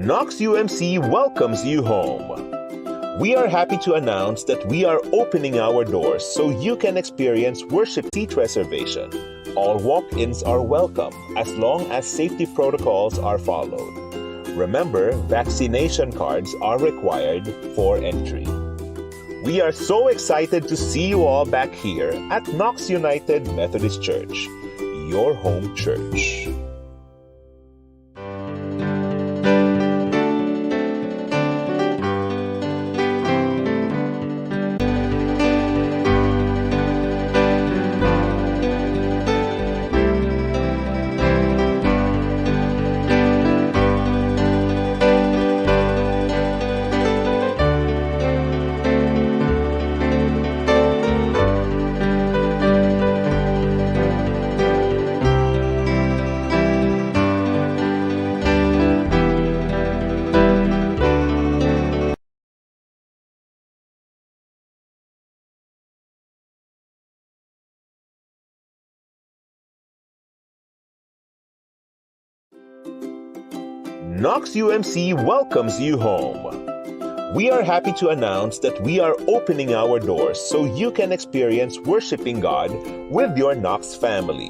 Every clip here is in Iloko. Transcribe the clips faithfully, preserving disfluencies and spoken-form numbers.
Knox U M C welcomes you home. We are happy to announce that we are opening our doors so you can experience worship seat reservation. All walk-ins are welcome as long as safety protocols are followed. Remember, vaccination cards are required for entry. We are so excited to see you all back here at Knox United Methodist Church, your home church. Knox U M C welcomes you home. We are happy to announce that we are opening our doors so you can experience worshiping God with your Knox family.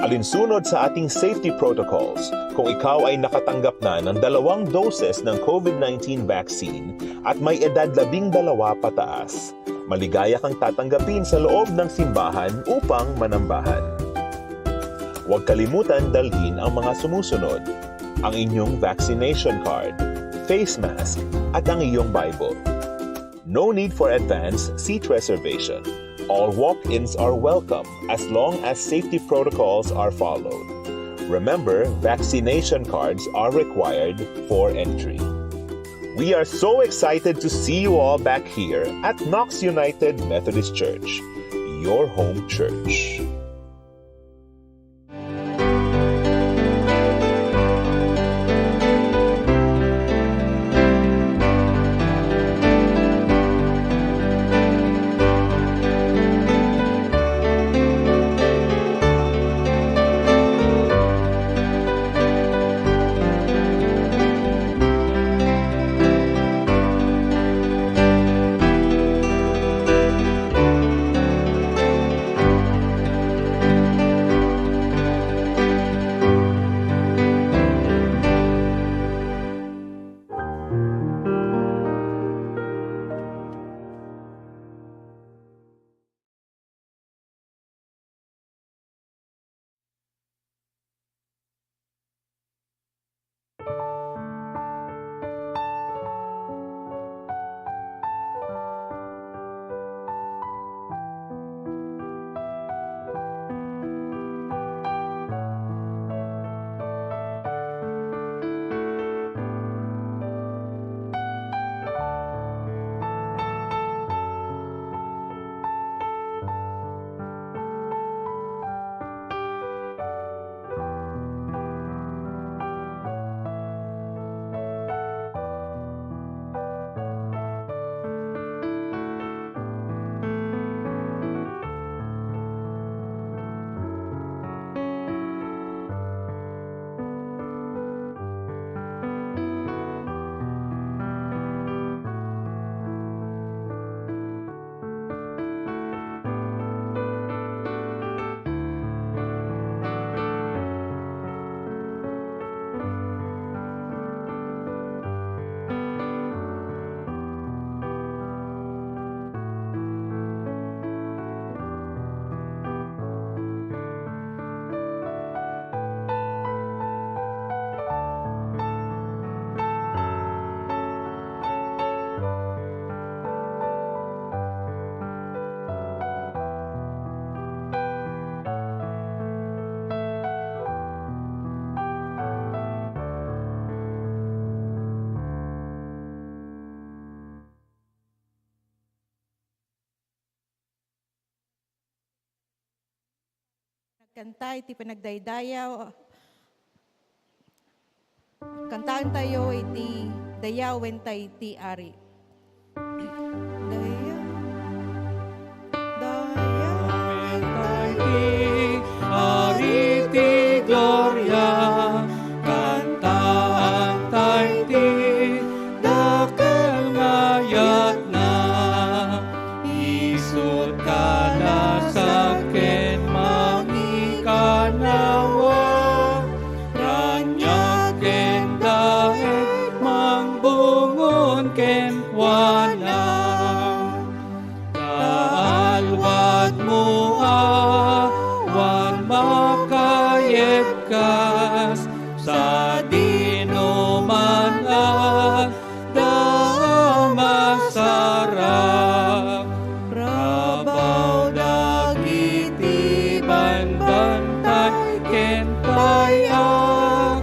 Alinsunod sa ating safety protocols, kung ikaw ay nakatanggap na ng dalawang doses ng COVID nineteen vaccine at may edad labing dalawa pataas, maligaya kang tatanggapin sa loob ng simbahan upang manambahan. Huwag kalimutan dalhin ang mga sumusunod: ang inyong vaccination card, face mask, at ang iyong Bible. No need for advance seat reservation. All walk-ins are welcome as long as safety protocols are followed. Remember, vaccination cards are required for entry. We are so excited to see you all back here at Knox United Methodist Church, your home church. Nagkanta iti panagdaydayaw. Kantaentayo iti dayawen tay ti Ari. Dayaw, dayaw. Ari ti gloria, kantaan tay sadino man adda a masarap. Rabaw dagiti banbantay ken tay-ak,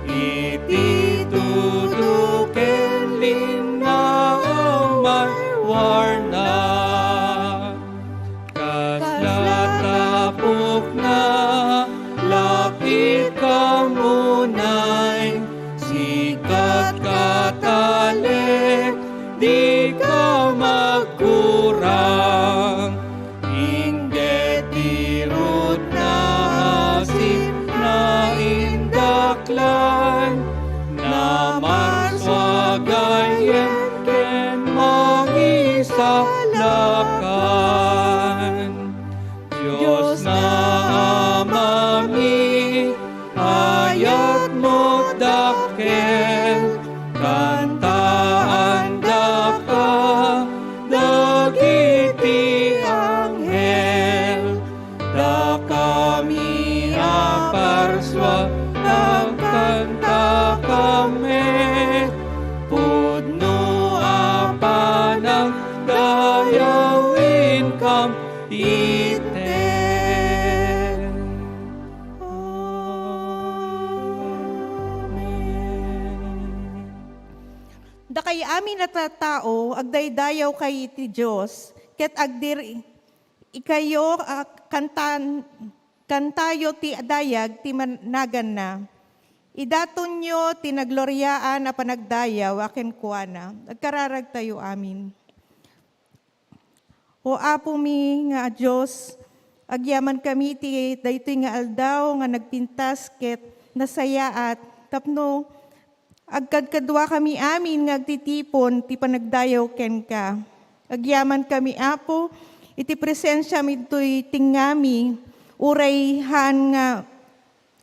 iti tudo ken linna a may warna. Kasla tapokna, lapit ka munay, sikat ka talek, di ka magkurang. Inggit ti rutna, asin na indaklan, namaswa gayem ken mangisalakan. Dios na Amami, ayatmo dakkel, kantaandaka dagiti anghel. Dakami a parsua, agkantakami, pudno a panagdayaw inkam iten. Amen. Dakay amin a tattao, agdaydayaw kay iti Dios, ket agdir ikayo a kantan-, kantayo ti dayag ti man-, naganna. Idatonyo ti nagloriaan a panagdayaw a kenkuana. Agkararagtayo amin. O Apomi nga a Dios, agyamankami ti daytoy nga aldaw nga nagpintas ket nasayaat tapno agkadkaduakami amin nga agtitipon ti panagdayaw kenka. Agyamankami, Apo, iti presensiam ditoy tengngami, uray haan nga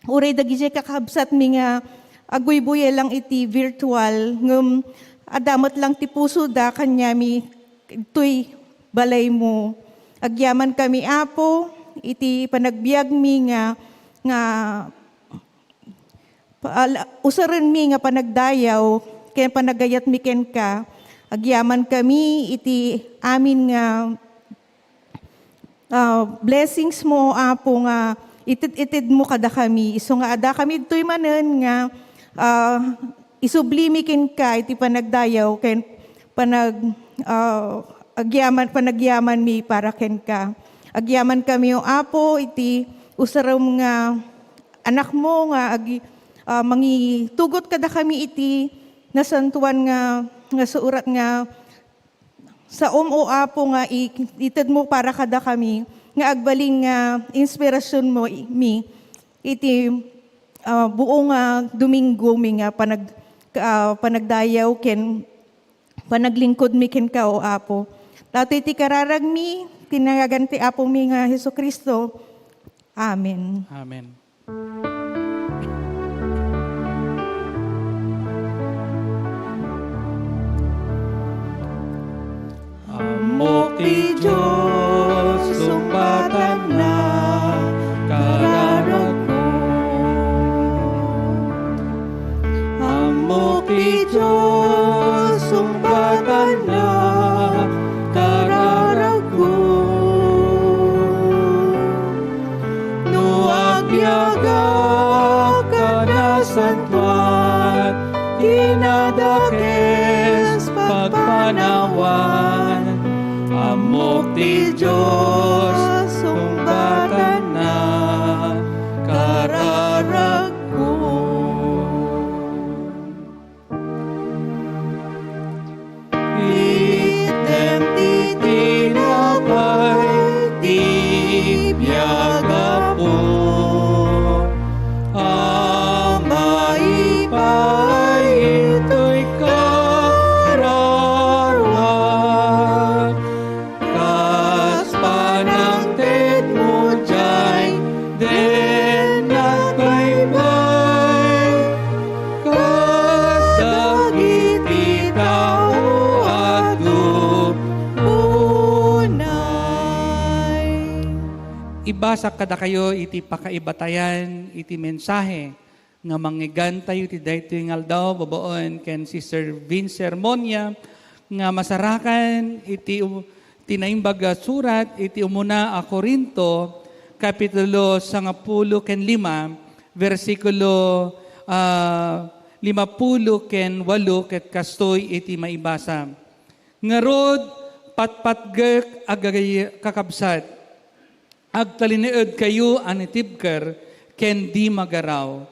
Uray dagiti kakabsatmi nga agbuybuya lang iti virtual, ngem adda met lang ti pusoda kaniami ditoy balaymo. Agyamankami, Apo, iti panagbiagmi nga, nga pa-, ala-, usarenmi nga panagdayaw ken panagayatmi kenka. Agyamankami iti amin nga ah, blessings mo, Apo, nga ited-itedmo kadakami. Isu nga adda kami ditoy manen nga, ah, isublimi kenka iti panagdayaw ken panag-, ah, agyaman, panagyamanmi para kenka. Agyamankami, O Apo, iti usarem nga anakmo nga agi-, ah, mangitugot kadakami iti nasantoan nga, nga surat nga Saom, O Apo, nga i-, itedmo para kadakami nga agbalin nga inspirasionmo i-, mi iti, ah, buo nga Domingo mi nga panag-, ah, panagdayaw ken panaglingkodmi kenka, O Apo. Datoy ti kararagmi, ti nagan ti Apomi nga Jesu-Cristo. Amen. Amen. Ammok ti Dios, sungbatanna, kararagko. Ammok ti Dios, sungbatanna, kararagko. No agbiagak a nasantoan, kinadakes pagpanawan, ammok ti Dios, sungbatanna, kararagko. Itdem ti tinapay ti biag, Apo, a maipaay itoy kararua. Kas panangtedmo diay, dina agbaybay kadagiti tao adu unay. Ibasak kadakayo iti pakaibatayan iti mensahe nga mangngegantayo iti daytoy nga aldaw babaen ken Sister Vince Sermonia nga masarakan iti u-, ti Naimbag a Surat iti umuna a Corinto, kapitulo sangapulo ken lima, bersikulo, ah, limapulo ken walo, ket kastoy iti maibasa. Ngarud, patpatgek a gagay-, kakabsat, agtalinaedkayo a natibker ken di magaraw.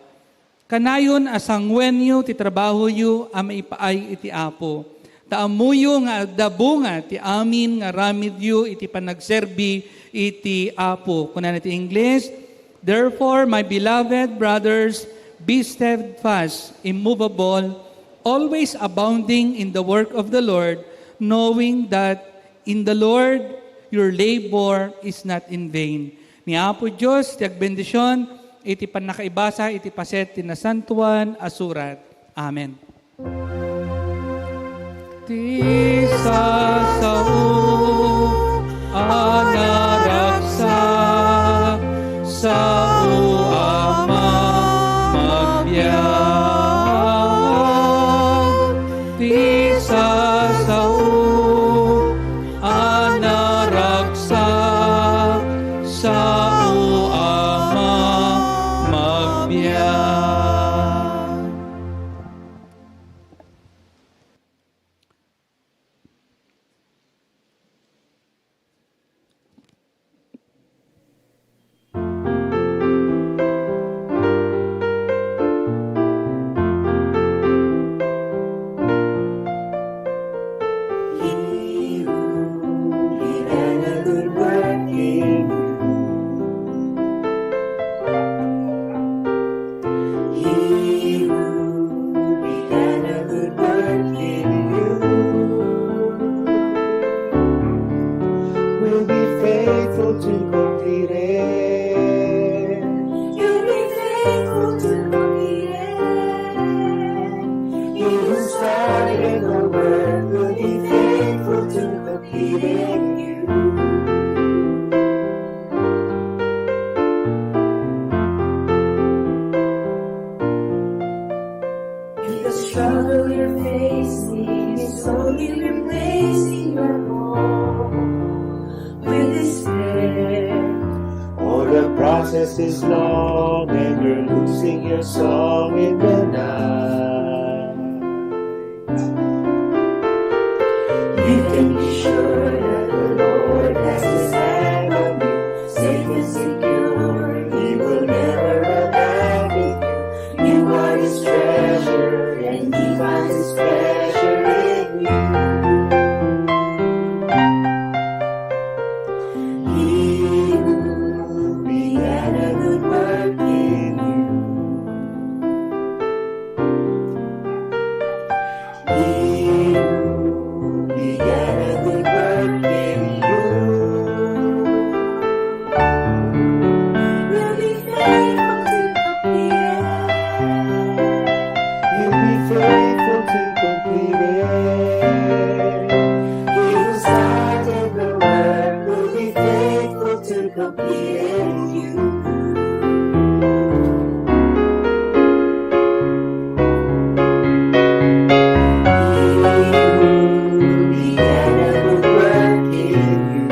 Kanayon a sanguenyo ti trabahoyo a maipaay iti Apo, ta ammoyo nga adda bunga ti amin nga aramidyo iti panagserbi iti Apo. Kunana ti Ingles, "Therefore, my beloved brothers, be steadfast, immovable, always abounding in the work of the Lord, knowing that in the Lord your labor is not in vain." Ni Apo Dios ti agbendisyon iti pannakaibasa iti paset ti Nasantoan a Surat. Amen. Ti sasao a naragsak, sao a mamagbiag. Ti sasao a naragsak, sao a mamagbiag. He who began a good work in you, he who began a good work in you will be faithful to complete it. You'll be faithful to complete it. He who started the work will be faithful to complete it in you. If the struggle you're facing is slowly replacing your hope with despair, or the process is long and you're losing your song in the night, you can be sure that the Lord has his hand on you, safe and secure. He will never abandon you. You are his treasure, and he finds his pleasure in you. He who began a good work in you, he who began a good work in you will be faithful to complete it. He'll be faithful to complete it. He who started the work will be faithful to complete it in you. He who began a good work in you,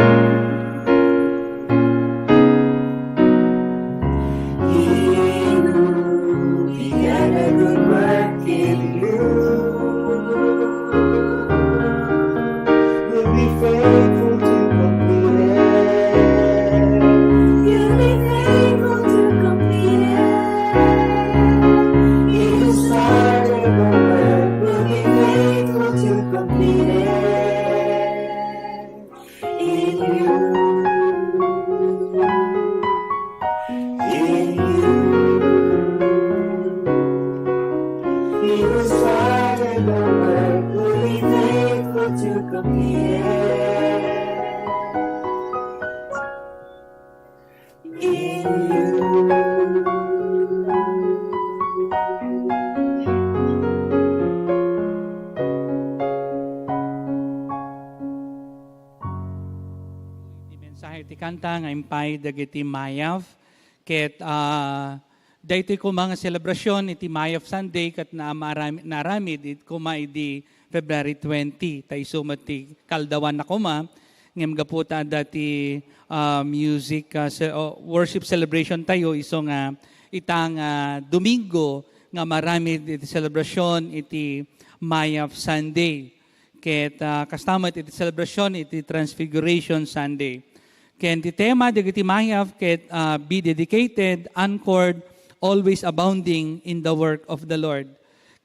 he who began a good work in you will be faithful to complete it. You'll be faithful to complete it. He who started the work will be faithful to complete it. In you, in you, he who started the work will be faithful to complete it. In you. Ti mensahe ti kanta nga impay dagiti mayaf ket, ah, Daytoy koma nga selebrasyon iti Mass of Sunday ket naam-, aram-, naaramid it koma idi February twenty. Ta isu met ti kaaldawanna koma, ngem gapu ta adda ti, ah, music, ah, se-, o worship celebration tayo, isu nga ita nga Domingo nga maaramid iti selebrasyon iti Mass of Sunday. Ket, ah, kasta met iti selebrasyon iti Transfiguration Sunday. Ken ti tema dagiti Mass ket, ah, be dedicated, anchored, always abounding in the work of the Lord.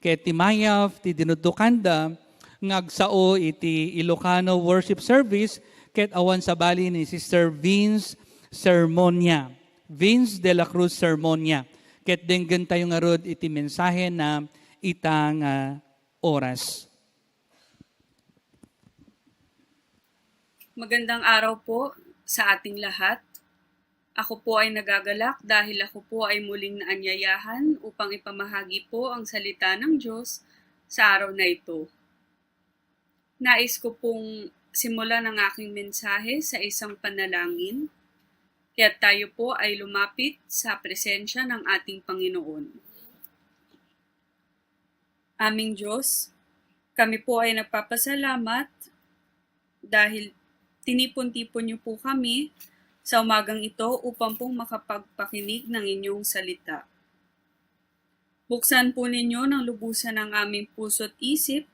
Ket ti Mass ti dinudukanda nga agsao iti Ilocano worship service ket awan sabali ni Sister Vince Sermonia. Vince de la Cruz Sermonia. Ket denggentayo ngarud iti mensahe na ita nga oras. Magandang araw po sa ating lahat. Ako po ay nagagalak dahil ako po ay muling naanyayahan upang ipamahagi po ang salita ng Diyos sa araw na ito. Nais ko pong simulan ang aking mensahe sa isang panalangin. Kaya tayo po ay lumapit sa presensya ng ating Panginoon. Aming Diyos, kami po ay nagpapasalamat dahil tinipon-tipon niyo po kami sa umagang ito upang pong makapagpakinig ng inyong salita. Buksan po ninyo ng lubusan ang aming puso't isip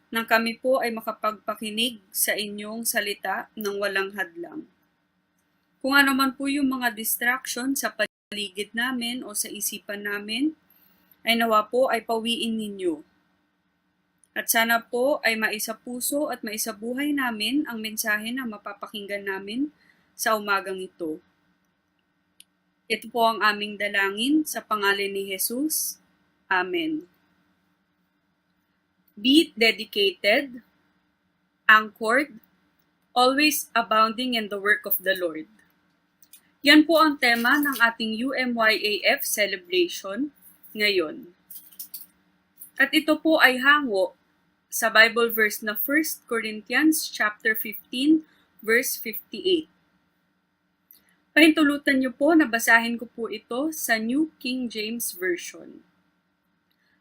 nang kami po ay makapagpakinig sa inyong salita ng walang hadlang. Kung ano man po yung mga distraction sa paligid namin o sa isipan namin, ay nawa po ay pawiin ninyo. At sana po ay maisapuso at maisabuhay namin ang mensahe na mapapakinggan namin sa umagang ito. Ito po ang aming dalangin sa pangalan ni Jesus. Amen. Be dedicated, anchored, always abounding in the work of the Lord. Yan po ang tema ng ating U M Y A F celebration ngayon. At ito po ay hango sa Bible verse na First Corinthians chapter fifteen, verse fifty-eight. Pahintulutan niyo po na basahin ko po ito sa New King James Version.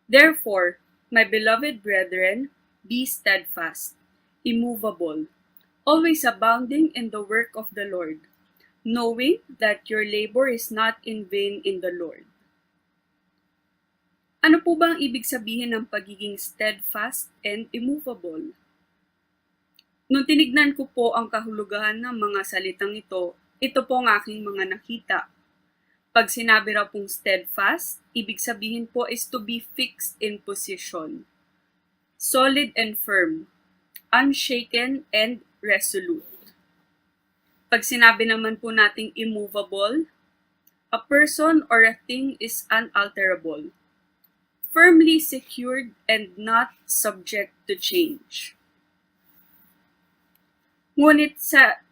Therefore, my beloved brethren, be steadfast, immovable, always abounding in the work of the Lord, knowing that your labor is not in vain in the Lord. Ano po ba ang ibig sabihin ng pagiging steadfast and immovable? Nung tinignan ko po ang kahulugan ng mga salitang ito, ito po ang aking mga nakita. Pag sinabi raw pong steadfast, ibig sabihin po is to be fixed in position. Solid and firm, unshaken and resolute. Pag sinabi naman po nating immovable, a person or a thing is unalterable, firmly secured and not subject to change. Ngunit sa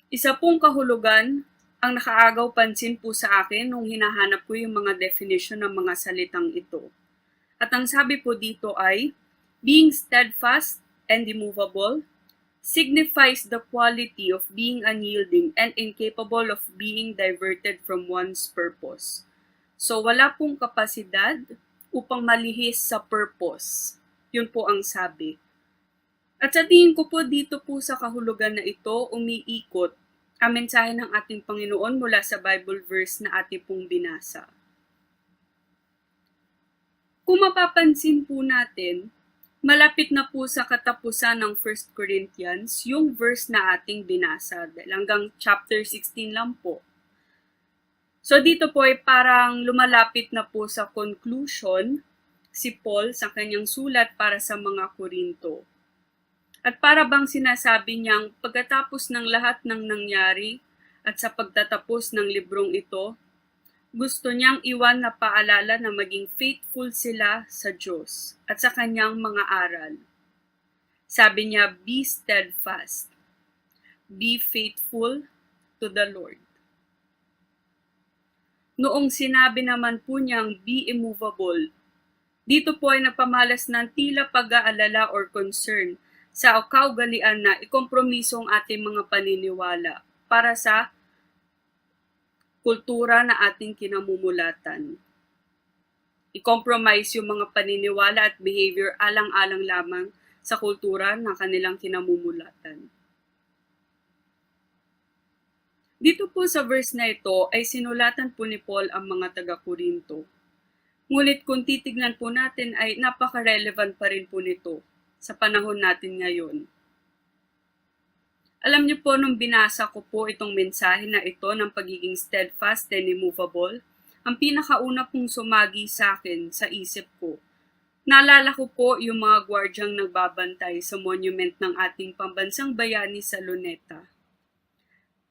isa pong kahulugan, ang nakaagaw pansin po sa akin nung hinahanap ko yung mga definition ng mga salitang ito. At ang sabi po dito ay, being steadfast and immovable signifies the quality of being unyielding and incapable of being diverted from one's purpose. So, wala pong kapasidad upang malihis sa purpose. Yun po ang sabi. At sa tingin ko po, dito po sa kahulugan na ito, umiikot ang mensahe ng ating Panginoon mula sa Bible verse na ating pong binasa. Kung mapapansin po natin, malapit na po sa katapusan ng First Corinthians yung verse na ating binasa, dahil hanggang chapter sixteen lang po. So dito po ay parang lumalapit na po sa conclusion si Paul sa kanyang sulat para sa mga Korinto. At para bang sinasabi niyang pagkatapos ng lahat ng nangyari at sa pagtatapos ng librong ito, gusto niyang iwan na paalala na maging faithful sila sa Diyos at sa kanyang mga aral. Sabi niya, "Be steadfast. Be faithful to the Lord." Noong sinabi naman po niyang, "Be immovable," dito po ay nagpamalas ng tila pag-aalala or concern sa kaugalian na ikompromiso ang ating mga paniniwala para sa kultura na ating kinamumulatan. i-compromise yung mga paniniwala at behavior alang-alang lamang sa kultura na kanilang kinamumulatan. Dito po sa verse na ito ay sinulatan po ni Paul ang mga taga-Corinto. Ngunit kung titignan po natin ay napaka-relevant pa rin po nito sa panahon natin ngayon. Alam niyo po, nung binasa ko po itong mensahe na ito ng pagiging steadfast and immovable, ang pinakauna pong sumagi sa akin, sa isip ko, naalala ko po yung mga gwardyang nagbabantay sa monument ng ating pambansang bayani sa Luneta.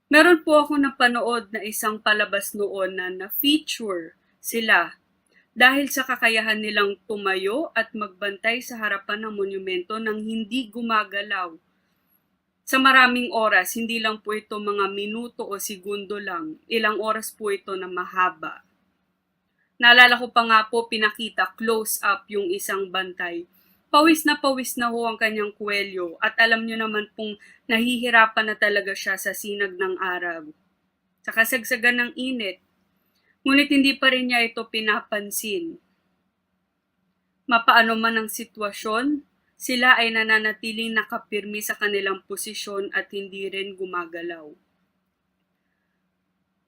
Meron po ako napanood na isang palabas noon na na-feature sila dahil sa kakayahan nilang tumayo at magbantay sa harapan ng monumento nang hindi gumagalaw. Sa maraming oras, hindi lang po ito mga minuto o segundo lang, ilang oras po ito na mahaba. Naalala ko pa nga po, pinakita close up yung isang bantay. Pawis na pawis na ho ang kanyang kuwelyo at alam nyo naman pong nahihirapan na talaga siya sa sinag ng araw. Sa kasagsagan ng init. Ngunit hindi pa rin niya ito pinapansin. Mapaano man ang sitwasyon, sila ay nananatiling nakapirmi sa kanilang posisyon at hindi rin gumagalaw.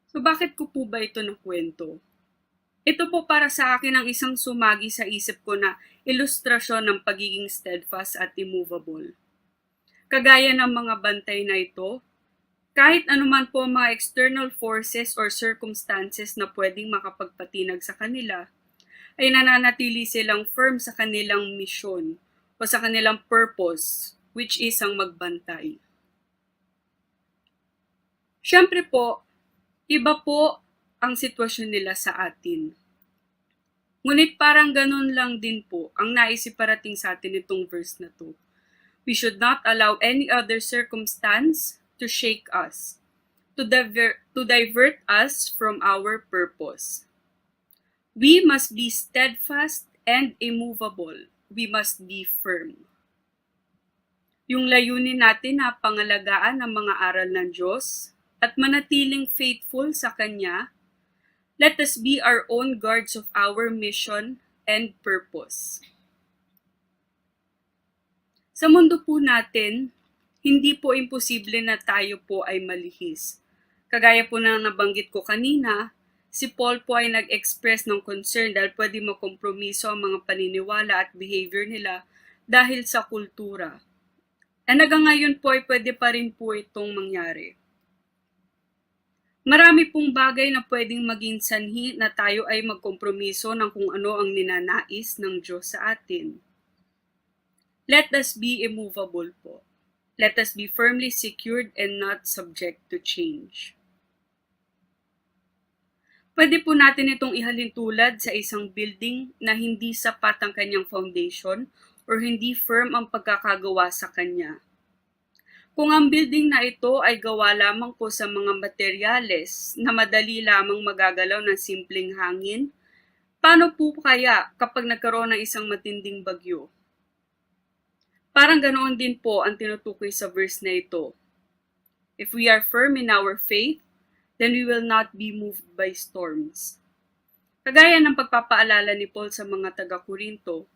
So, bakit ko po ba ito nakwento? Ito po para sa akin ang isang sumagi sa isip ko na ilustrasyon ng pagiging steadfast at immovable. Kagaya ng mga bantay na ito, kahit anuman po ang mga external forces or circumstances na pwedeng makapagpatinag sa kanila, ay nananatili silang firm sa kanilang misyon o sa kanilang purpose, which is ang magbantay. Siyempre po, iba po ang sitwasyon nila sa atin. Ngunit parang ganun lang din po ang nais iparating sa atin itong verse na to. We should not allow any other circumstance to shake us, to diver-, to divert us from our purpose. We must be steadfast and immovable. We must be firm. Yung layunin natin na pangalagaan ang mga aral ng Diyos at manatiling faithful sa Kanya, let us be our own guards of our mission and purpose. Sa mundo po natin, hindi po imposible na tayo po ay malihis. Kagaya po ng nabanggit ko kanina, si Paul po ay nag-express ng concern dahil pwede makompromiso ang mga paniniwala at behavior nila dahil sa kultura. And hanggang ngayon po ay pwede pa rin po itong mangyari. Marami pong bagay na pwedeng maging sanhi na tayo ay magkompromiso ng kung ano ang ninanais ng Diyos sa atin. Let us be immovable po. Let us be firmly secured and not subject to change. Pwede po natin itong ihalintulad sa isang building na hindi sapat ang kanyang foundation or hindi firm ang pagkakagawa sa kanya. Kung ang building na ito ay gawa lamang po sa mga materyales na madali lamang magagalaw ng simpleng hangin, paano po kaya kapag nagkaroon ng isang matinding bagyo? Parang ganoon din po ang tinutukoy sa verse na ito. If we are firm in our faith, then we will not be moved by storms. Kagaya ng pagpapaalala ni Paul sa mga taga-Corinto,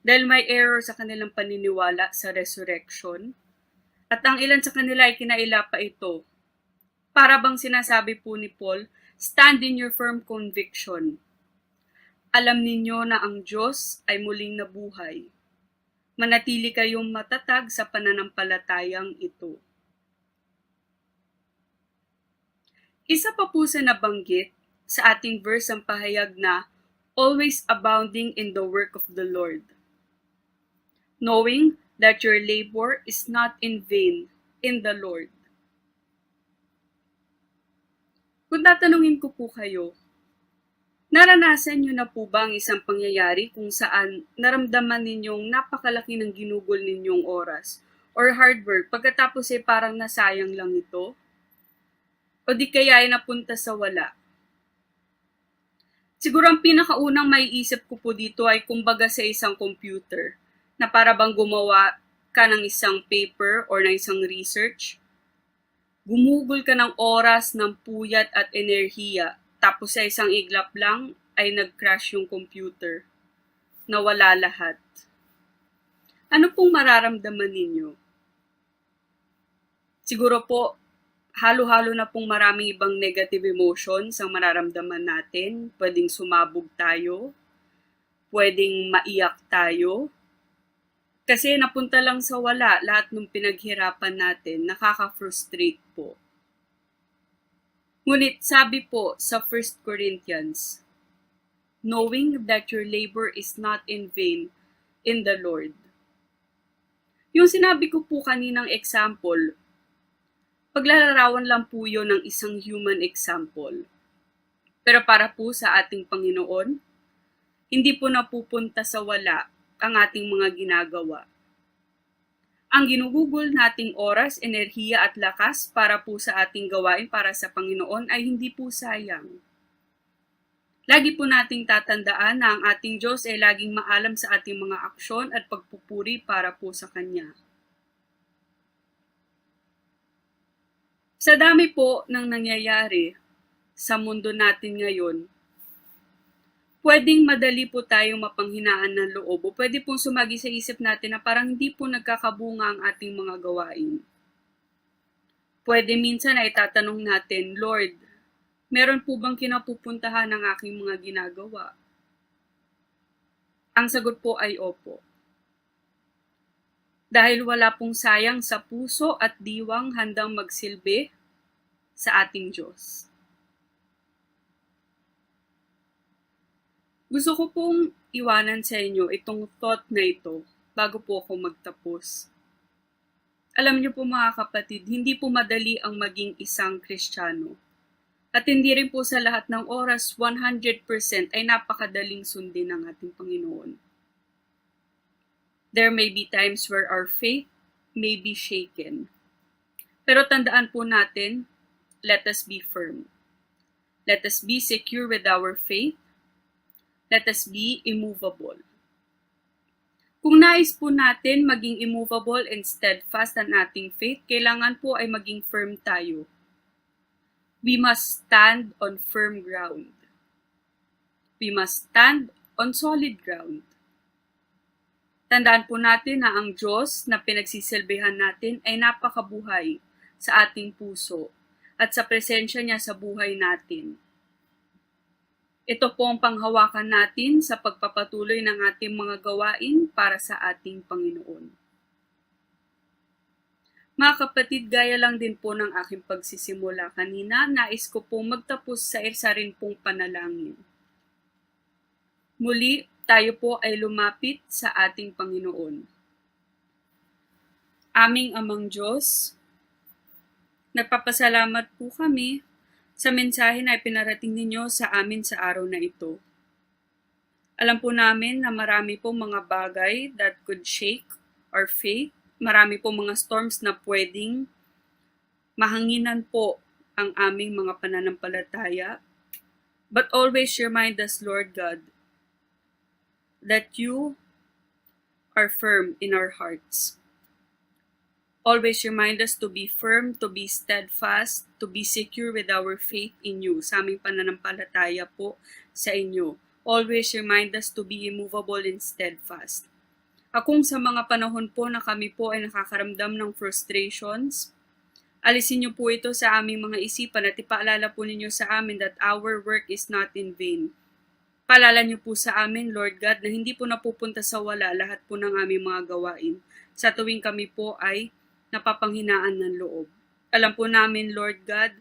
dahil may error sa kanilang paniniwala sa resurrection, at ang ilan sa kanila ay kinaila pa ito. Para bang sinasabi po ni Paul, "Stand in your firm conviction." Alam ninyo na ang Diyos ay muling nabuhay. Manatili kayong matatag sa pananampalatayang ito. Isa pa po sa nabanggit sa ating verse ang pahayag na always abounding in the work of the Lord, knowing that your labor is not in vain in the Lord. Kung tatanungin ko po kayo, naranasan niyo na po ba ang isang pangyayari kung saan naramdaman ninyong napakalaki ng ginugol ninyong oras or hard work pagkatapos ay parang nasayang lang ito? O di kaya ay napunta sa wala? Siguro ang pinakaunang maiisip ko po dito ay kumbaga sa isang computer na para bang gumawa ka ng isang paper or ng isang research. Gumugol ka ng oras, ng puyat at enerhiya, tapos sa isang iglap lang, ay nag-crash yung computer. Nawala lahat. Ano pong mararamdaman ninyo? Siguro po, halo-halo na pong maraming ibang negative emotions ang mararamdaman natin. Pwedeng sumabog tayo, pwedeng maiyak tayo. Kasi napunta lang sa wala lahat ng pinaghirapan natin, nakaka-frustrate po. Ngunit sabi po sa First Corinthians, "Knowing that your labor is not in vain in the Lord." Yung sinabi ko po kaninang example, paglalarawan lang po yun ng isang human example. Pero para po sa ating Panginoon, hindi po napupunta sa wala ang ating mga ginagawa. Ang ginugugol nating oras, enerhiya at lakas para po sa ating gawain para sa Panginoon ay hindi po sayang. Lagi po nating tatandaan na ang ating Diyos ay laging maalam sa ating mga aksyon at pagpupuri para po sa Kanya. Sa dami po ng nangyayari sa mundo natin ngayon, pwedeng madali po tayong mapanghinaan ng loob o pwede pong sumagi sa isip natin na parang hindi po nagkakabunga ang ating mga gawain. Pwede minsan ay tatanong natin, "Lord, meron po bang kinapupuntahan ang aking mga ginagawa?" Ang sagot po ay opo. Dahil wala pong sayang sa puso at diwang handang magsilbi sa ating Diyos. Gusto ko pong iwanan sa inyo itong thought na ito bago po ako magtapos. Alam niyo po, mga kapatid, hindi po madali ang maging isang Kristiyano. At hindi rin po sa lahat ng oras one hundred percent ay napakadaling sundin ng ating Panginoon. There may be times where our faith may be shaken. Pero tandaan po natin, let us be firm. Let us be secure with our faith. Let us be immovable. Kung nais po natin maging immovable and steadfast ang ating faith, kailangan po ay maging firm tayo. We must stand on firm ground. We must stand on solid ground. Tandaan po natin na ang Diyos na pinagsisilbihan natin ay napakabuhay sa ating puso at sa presensya niya sa buhay natin. Ito po ang panghawakan natin sa pagpapatuloy ng ating mga gawain para sa ating Panginoon. Mga kapatid, gaya lang din po ng aking pagsisimula kanina, nais ko pong magtapos sa isa rin pong panalangin. Muli, tayo po ay lumapit sa ating Panginoon. Aming Amang Diyos, nagpapasalamat po kami sa mensahe na ipinarating ninyo sa amin sa araw na ito. Alam po namin na marami pong mga bagay that could shake our faith. Marami pong mga storms na pwedeng mahanginan po ang aming mga pananampalataya. But always remind us, Lord God, that you are firm in our hearts. Always remind us to be firm, to be steadfast, to be secure with our faith in you, sa aming pananampalataya po sa inyo. Always remind us to be immovable and steadfast. At kung sa mga panahon po na kami po ay nakakaramdam ng frustrations, alisin niyo po ito sa aming mga isipan at ipaalala po ninyo sa amin that our work is not in vain. Paalala niyo po sa amin, Lord God, na hindi po napupunta sa wala lahat po ng aming mga gawain sa tuwing kami po ay napapanghinaan ng loob. Alam po namin, Lord God,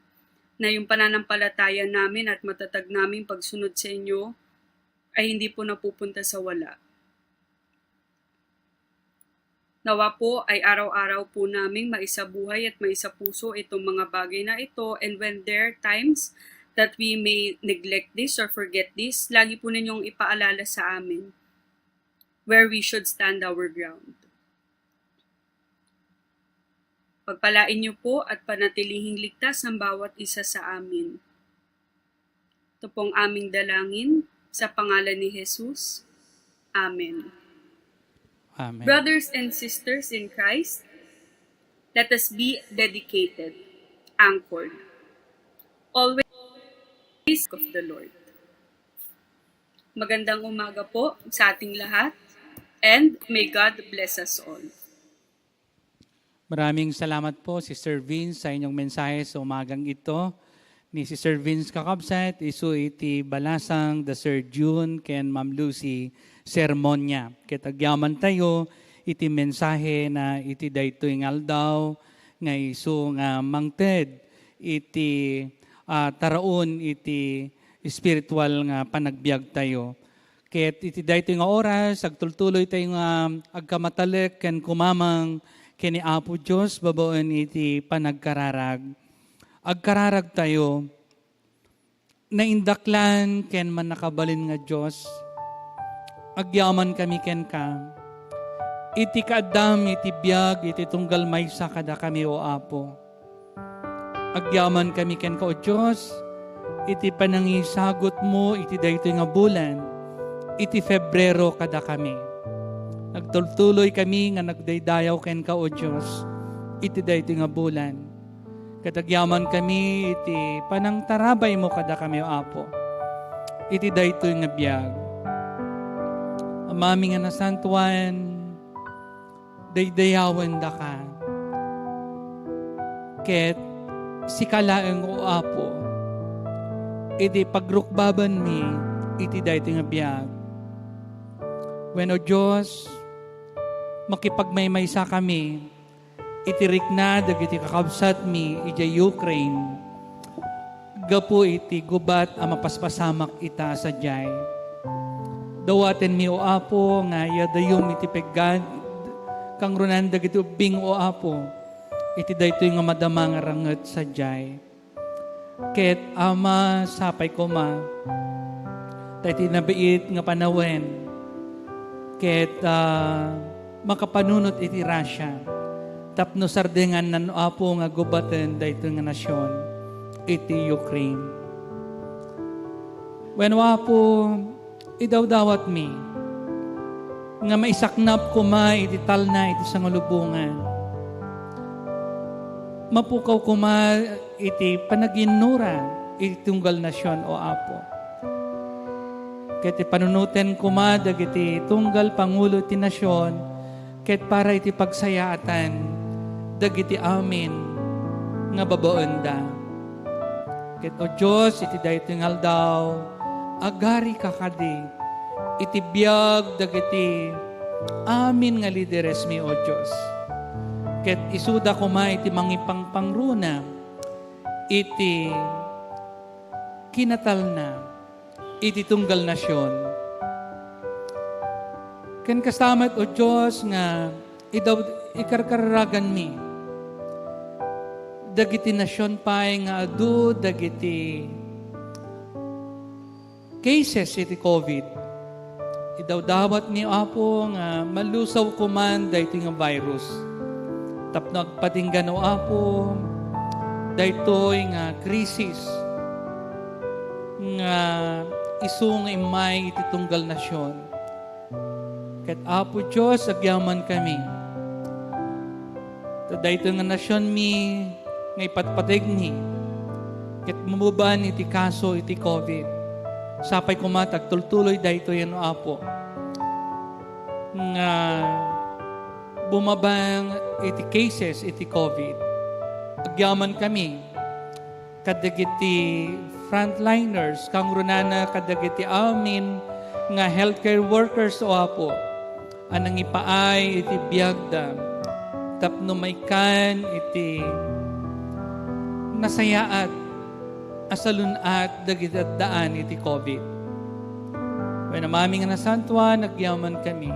na yung pananampalataya namin at matatag naming pagsunod sa inyo ay hindi po napupunta sa wala. Nawa po ay araw-araw po naming maisabuhay at maisapuso itong mga bagay na ito, and when there are times that we may neglect this or forget this, lagi po ninyong ipaalala sa amin where we should stand our ground. Pagpalain niyo po at panatilihing ligtas ang bawat isa sa amin. Ito pong aming dalangin sa pangalan ni Jesus. Amen. Amen. Brothers and sisters in Christ, let us be dedicated, anchored, always of the Lord. Magandang umaga po sa ating lahat, and may God bless us all. Maraming salamat po, Sister Vince, sa inyong mensahe sa umagang ito. Ni Sister Vince kakabsat, isu iti balasang da Sir Jun ken Ma'am Lucy sermon niya. Ket agyaman tayo iti mensahe na iti daytoy nga aldaw nga isu nga mangted iti, ah, taraon iti espiritual nga panagbiag tayo. Ket iti daytoy nga oras, agtultuloy tayo nga agkamatalek ken kumamang ken ni Apo Dios babaen iti panagkararag. Agkararag tayo, naindaklan ken mannakabalin nga Dios. Agyaman kami kenka. Iti kaaddam iti biag iti tunggal maysa kadakami, O Apo. Agyaman kami kenka, O Dios, iti panangisagutmo iti daytoy nga bulan, iti Febrero kadakami. Nagtultuloy kami nga nagdaydayaw kenka, O Dios, iti daytoy nga bulan. Ket agyaman kami iti panangtarabaymo kadakami, O Apo, iti daytoy nga biag. Amami nga nasantuan, daydayawendaka. Ket sika laeng, O Apo, iti pagrukbabanmi iti daytoy nga biag. Wen, O Dios, makipagmaymaysa kami iti rikna dagiti kakabsatmi idiay Ukraine gapu iti gubat a mapaspasamak ita sadiay. Dawatenmi, O Apo, nga iyadayom iti peggad kangrunan dagiti ubbing, O Apo, iti daytoy nga madama nga ranget sadiay. Ket, Ama, sapay koma ta iti nabiit nga panawen ket, ah, makapanunot iti Russia tapno sardengannan, Apo, nga gubaten daytoy nga nasion iti Ukraine. Wenno, Apo, idawdawatmi nga maisaknap koma iti talna iti sangalubongan. Mapukaw koma iti panaginnura iti tunggal nasion, O Apo. Ket ipanunoten koma dagiti tunggal pangulo ti nasion, ket para iti pagsayaatan dagiti amin nga babaenda. Ket, O Dios, iti daytoy nga aldaw, agarika kadi iti biag dagiti amin nga lideresmi, O Dios. Ket isuda koma iti mangipangpangruna iti kinatalna iti tunggal nasion. Ken kasta met, O Dios, nga idaw-, ikarkararaganmi dagiti nasion pay nga adu dagiti cases iti covid. Idawdawatmi, Apo, nga malusaw koman daytoy nga virus. Tapno agpatinggan, O Apo, daytoy nga krisis nga isu nga immay iti tunggal nasion. Ket, Apo Dios, agyamankami. Ta daytoy nga nasionmi nga ipatpategmi ket mabeban iti kaso iti covid. Sapay koma ta agtultuloy daytoy, Apo, nga bumaba iti cases iti covid. Agyamankami kadagiti frontliners, kangrunana kadagiti amin nga healthcare workers, O Apo, a nangipaay iti biagda tapno maikkan iti nasayaat a salun-at dagiti addaan iti covid. Wen, Amami nga nasantuan, agyamankami.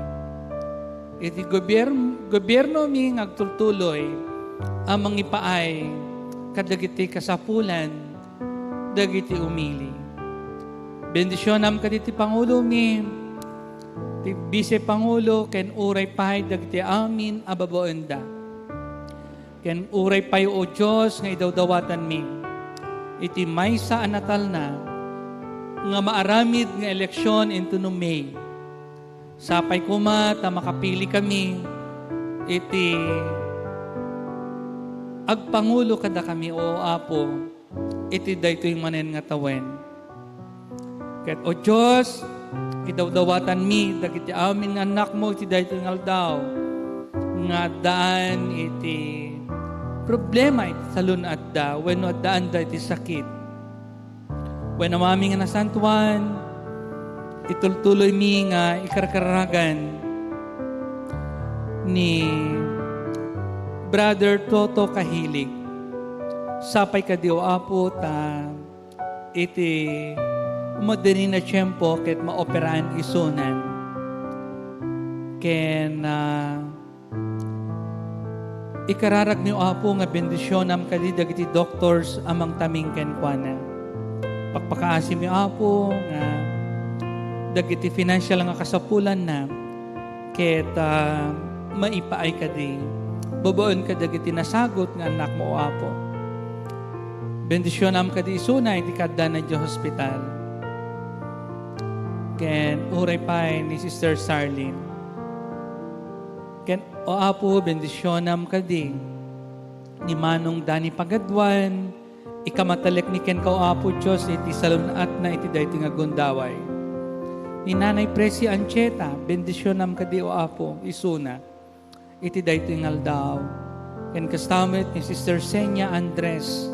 Iti gobier-, gobiernomi nga agtultuloy a mangipaay kadagiti kasapulan dagiti umili. Bendisionam kadagiti pangulomi, ti Vice Pangulo, ken uray pay dagiti amin a babaenda. Ken uray pay, O Dios, nga idawdawatanmi iti maysa a natalna nga maaramid nga eleksion intono May. Sapay koma ta makapilikami iti agpangulo kadakami, O Apo, iti daytoy manen nga tawen. Ket, O Dios, Idawdawatanmi dagiti amin nga annakmo iti daytoy nga aldaw nga addaan iti problema iti salun-atda wenno addaanda iti sakit. Wen, Amami nga nasantuan, itultuloymi nga ikarkaragan ni Brother Toto Kahilig. Sapay kadi, O Apo, ta iti umaddanin a tiempo ket maoperaan isunan. Ken, ah, ikararagmi, O Apo, nga bendisionam kadi dagiti doctors a mangtaming kenkuana. Pakpakaasimi, O Apo, nga dagiti financial nga kasapulanna ket, ah, maipaay kadi babaen kadagiti nasagut nga annakmo, O Apo. Bendisionam kadi isuna iti kaaddana idiay hospital. Ken uray pay ni Sister Sarlene. Ken, O Apo, bendisionam kadi ni Manong Dani Pagaduan, ikamatalekmi kenka, O Apo Dios, iti salun-atna iti daytoy nga gundaway. Ni Nanay Presi Anchieta, bendisionam kadi, O Apo, isuna, iti daytoy nga aldaw. Ken kasta met ni Sister Senia Andres,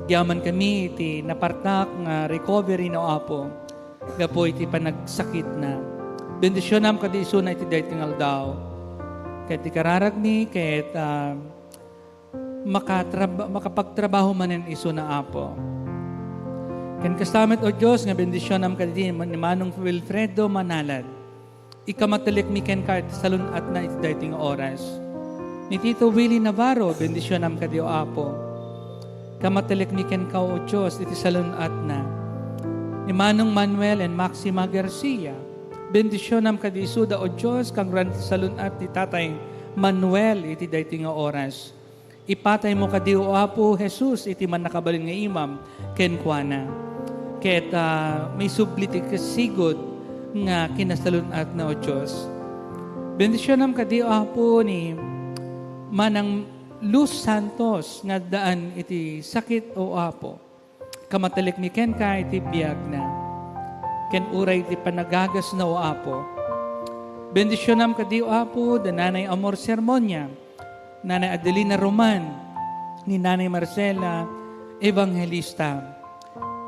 agyaman kami iti napartak nga recovery na, O Apo, gapu iti panagsakitna. Bendisionam kadi isuna iti daytoy nga aldaw. Ket ikararagmi ket, ah, makatrab-, makapagtrabaho manen isuna, Apo. Ken kasta met, O Dios, nga bendisionam kadi ni Manong Wilfredo Manalad. Ikamatalekmi kenka iti salun-atna iti daytoy nga oras. Ni Tito Willie Navarro, bendisionam kadi, O Apo. Ikamatalekmi kenka, O Dios, iti salun-atna. Ni Manong Manuel and Maxima Garcia, bendisionam kadi isuda, O Dios, kangruan iti salun-at ni Tatay Manuel iti daytoy nga oras. Ipataymo kadi, O Apo Jesus, iti mannakabalin nga imam kenkuana. Ket, ah, maisubli ti kasigud nga kinasalun-atna, O Dios. Bendisionam kadi, O Apo, ni Manang Luz Santos nga addaan iti sakit, O Apo. Kamatalekmi kenka iti biagna, ken uray iti panagagasna, O Apo. Bendisionam kadi, O Apo, da Nanay Amor Sermonia, Nanay Adelina Roman, ni Nanay Marcela Evangelista.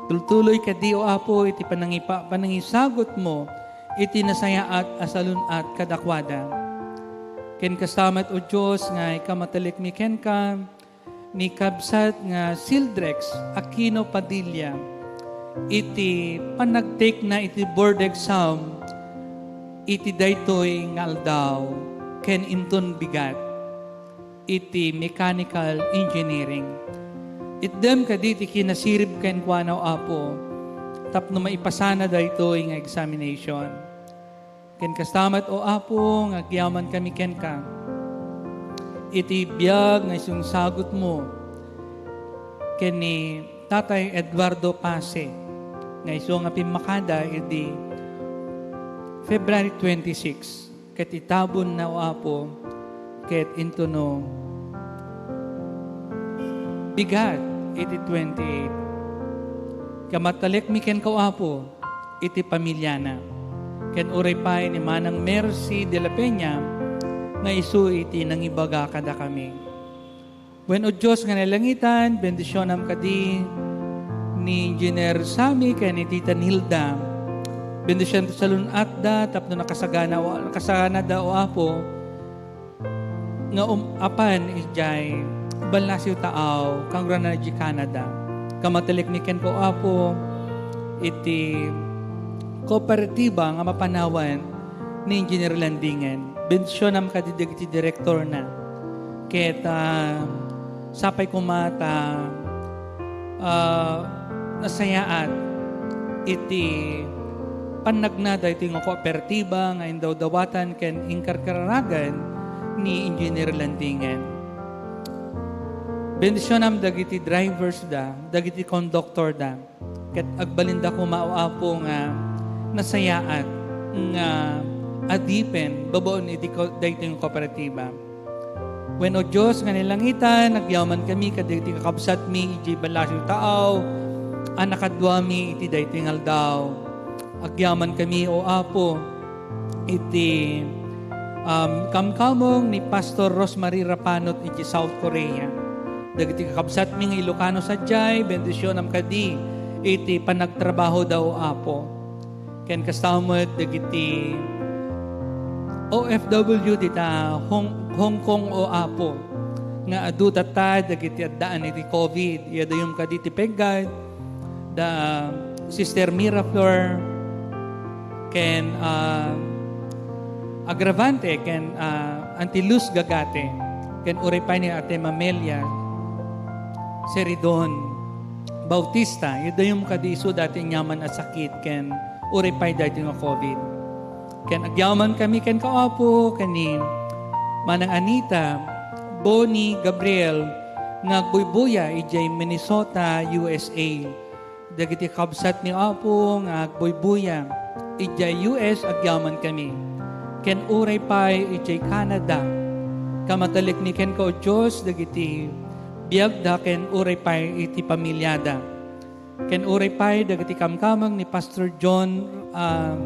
Tultuloy kadi, O Apo, iti panangipa-, panangisagutmo iti nasayaat a salun-at kadakuada. Ken kasta met, O Dios, nga ikamatalekmi kenka, ni kabsat nga Sildrex Aquino Padilla iti panagtake na iti board exam iti daytoy nga aldaw ken inton bigat iti mechanical engineering. Itdem kadi ti kinasirib kenkuana, O Apo, tapno maipasana daytoy nga examination. Ken kasta met, O Apo, nga agyamankami kenka iti biag nga isu nga isagutmo ken ni Tatay Eduardo Pase nga isu nga pimmakada idi February twenty-six, ket itabonna, O Apo, ket intono bigat iti twenty-eight. Kamatalekmi kenka, O Apo, iti pamiliana. Ken uray pay ni Manang Mercy de la Peña nga isu iti nangibaga kadakami. Wen, O Dios nga nailangitan, bendisionam kadi ni Engineer Sammy ken ni Tita Nilda. Bendision ti salun-atda tapno nakasagana, nakasaganada, O Apo, nga um-, apan idiay Balnasiw Taaw, kangrunan idiay Canada. Kamatalekmi kenka, O Apo, iti kooperatiba nga mapanawan ni Engineer Landingen. Bendisionam kadi dagiti direktorna. Ket, ah, sapay koma ta ah, nasayaat iti pannagna daytoy nga kooperatiba nga indawdawatan ken inkarkararagan ni Engineer Landingen. Bendisionam dagiti drivers da, dagiti conductor da, ket agbalinda koma, O Apo, nga nasayaat nga adipen babaen iti ko-, daytoy nga kooperatiba. Wen, O Dios nga nailangitan, agyamankami kadagiti kakabsatmi idiay Balnasiw Taaw a nakaduami iti daytoy nga aldaw. Agyamankami, O Apo, iti, um, kamkameng ni Pastor Rosemary Rapanot iti South Korea. Dagiti kakabsatmi nga Ilocano sadiay, bendisionam kadi iti panagtrabahoda, O Apo. Ken kasta met dagiti O F W dita Hong, Hong Kong, O Apo, nga adu tatta dagiti addaan iti covid. Iadayom kadi ti pegguide, da Sister Miraflor, ken, ah, Agravante, ken, ah, Auntie Luz Gagate, ken uray pay ni Ate Mamelia Seridon Bautista. Iadayom kadi isuda ti aniaman a sakit, ken uray pay daytoy nga covid. Ken agyamankami kenka, Apo, ken ni Manang Anita, Bonnie, Gabriel, nga agbuybuya idiay Minnesota, U S A. Dagiti kabsatmi, Apo, nga agbuybuya idiay U S, agyamankami. Ken uray pay idiay Canada. Kamatalekmi kenka, O Dios, dagiti biagda ken uray pay iti pamiliada. Ken uray pay dagiti kamkameng ni Pastor John, ah,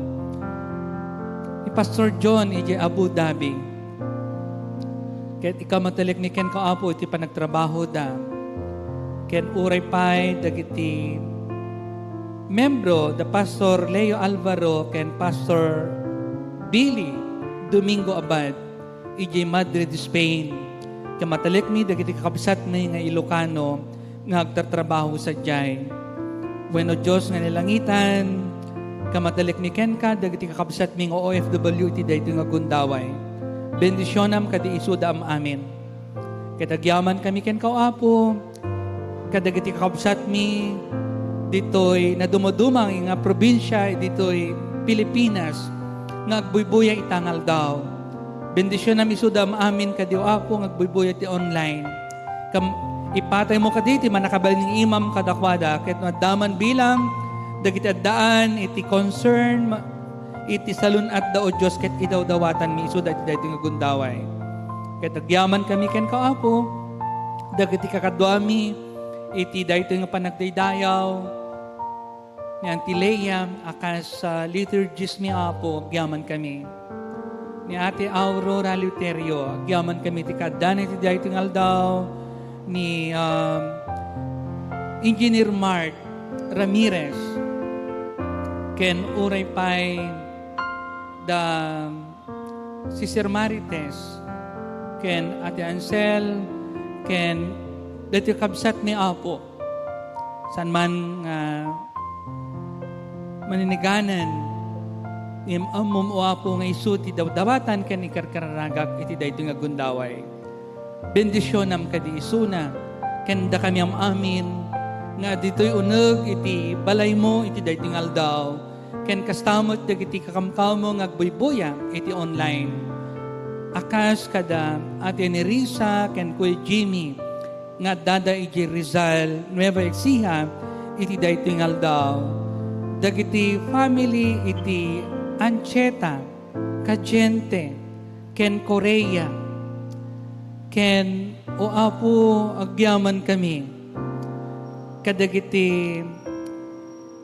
ni Pastor John idiay Abu Dhabi. Ket ikamatalekmi kenka, Apo, iti panagtrabahoda. Ken uray pay dagiti membro da Pastor Leo Alvaro ken Pastor Billy Domingo Abad idiay Madrid, Spain. Kamatalekmi dagiti kakabsatmi nga Ilocano nga agtartrabaho sadiay. Wenno Dios nga nalangitan, kamatalekmi kenka dagiti kakabsatmi nga O F W iti daytoy nga gundaway. Bendisionam kadi isuda am-amin. Ket agyamankami kenka, Apo, kadagiti kakabsatmi ditoy nadumaduma nga probinsia ditoy Pilipinas nga agbuybuya ita nga aldaw. Bendisionam isuda am-amin kadi, O Apo, nga agbuybuya ti online. Kam-, ipataymo kadi ti mannakabalin nga imam kadakuada, ket no adda man bilang dagiti addaan iti concern, ma-, iti salun-atda, O Dios, ket idawdawatanmi isuda iti daytoy nga gundaway. Ket agyamankami kenka, Apo, dagiti kakaduami iti daytoy nga panagdaydayaw ni Auntie Lea a kas, ah, liturgist mi, Apo, agyamankami. Ni Ate Aurora Luterio, agyamankami ti kaaddana iti daytoy nga aldaw, ni, um, Engineer Mark Ramirez, ken uray pay da Sister Marites, ken Ate Ansel, ken daytoy kabsatmi, Apo. Saan man nga maniniganan, ngem ammom, O Apo, nga isu ti dawdawatan ken ikarkararagak iti daytoy nga gundaway. Bendisionam kadi isuna, ken dakami am-amin nga ditoy uneg iti balaymo iti daytoy nga aldaw, ken kasta met dagiti kakamkamo nga agbuybuya iti online. A kas kada Ate Nerissa ken Kuya Jimmy nga addada iti Rizal, Nueva Ecija, iti daytoy nga aldaw. Dagiti family iti Anchieta, Cadiente, ken Corea, ken, O Apo, agyamankami kadagiti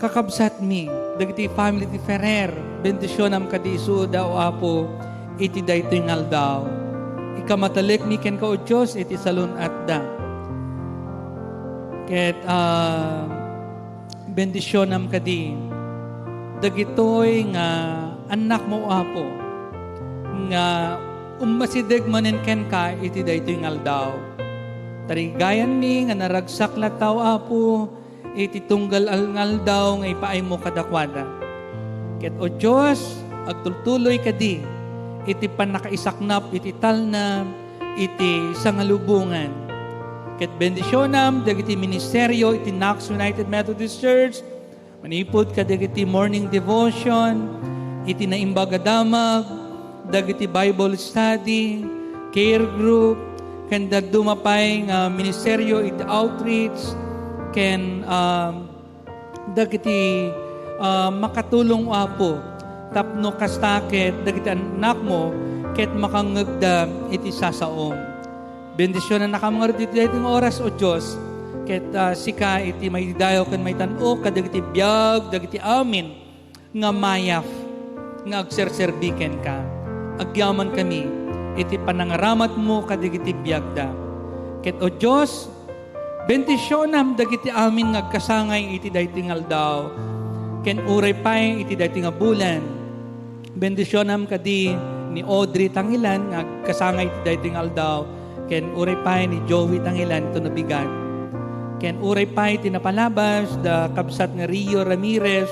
kakabsatmi, dagiti family ti Ferrer, bendisionam kadi isuda, O Apo, iti daytoy nga aldaw. Ikamatalekmi kenka, O Dios, iti salun-atda. Ket, ah, bendisionam kadi dagitoy nga annakmo, O Apo, nga ummasideg manen kenka iti daytoy nga aldaw. Tarigayanmi nga naragsak latta, O Apo, iti tunggal al-, nga aldaw nga ipaaymo kadakuada. Ket, O Dios, agtultuloy kadi iti pannakaisaknap iti talna iti sangalubongan. Ket bendisionam dagiti ministerio iti Knox United Methodist Church, manipud kadagiti morning devotion, iti Naimbag a Damag, dagiti Bible study, care group, ken dadduma pay nga ministerio iti outreach, ken, um, dagiti, ah, makatulong, Apo, tapno kasta ket dagiti annakmo ket makangngegda iti sasaom. Bendisionannakam ngarud iti daytoy nga oras, O Dios, ket, ah, sika iti maidayaw ken maitan-ok kadagiti biag, dagiti amin nga mayat nga agserserbi kenka. Agyamankami iti panangaramatmo kadagiti biagda. Ket, O Dios, bendisionam dagiti amin nga agkasangay iti daytoy nga aldaw, ken uray pay iti daytoy nga bulan. Bendisionam kadi ni Audrey Tangilan nga agkasangay iti daytoy nga aldaw, ken uray pay ni Joey Tangilan ito nabigat. Ken uray pay ti napalabas da kabsat nga Rio Ramirez,